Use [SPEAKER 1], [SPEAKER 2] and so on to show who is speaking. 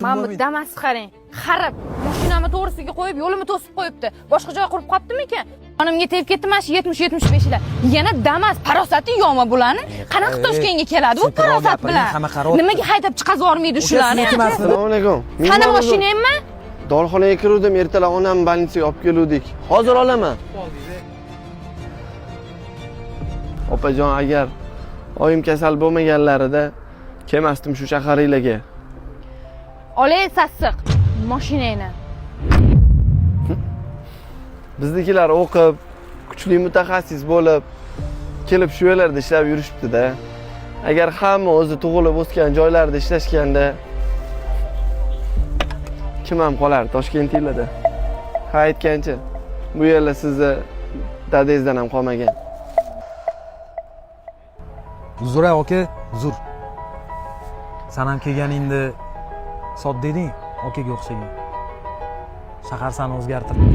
[SPEAKER 1] Mana bu
[SPEAKER 2] bo'lmaydi.
[SPEAKER 1] Damas qarang, xarib. Mashinamni to'g'risiga qo'yib, yo'limni to'sib qo'yibdi. Boshqa joy qurib qolibdimikan? Yonimga tegib ketdi mana shu 70-75lar. Yana Damas, parosati yo'qmi bularni? Qanaqa Toshkentga keladi bu
[SPEAKER 2] Sekinroq
[SPEAKER 1] parosat
[SPEAKER 2] gapiring,
[SPEAKER 1] bilan?
[SPEAKER 2] hamma qaryapti.
[SPEAKER 1] Nimaga haydab chiqazib yubormaydi shularni?
[SPEAKER 3] Assalomu alaykum.
[SPEAKER 1] Sani mashinangmi?
[SPEAKER 3] Dorixonaga kiruvdim, ertalab onamni больницаga olib keluvdik. Hozir olaman. Opajon, agar oyim kasal bo'lmaganlarida kelmasdim shu shaharinglarga.
[SPEAKER 1] Olay sassiq mashinangni.
[SPEAKER 3] Biznikilar o'qib, kuchli mutaxassis bo'lib, kelib shu yerlarda ishlab yurishibdi-da. Agar hamma o'zi tug'ilib o'sgan joylarida ishlashganda kim ham qolar Toshkentliklarda? Ha, aytgancha, bu yerlar sizni dadangizdan ham qolmagan.
[SPEAKER 2] Uzr aka, uzr. San ham kelganingda sodda eding, akaga o'xshagan. Shahar sani o'zgartirdi.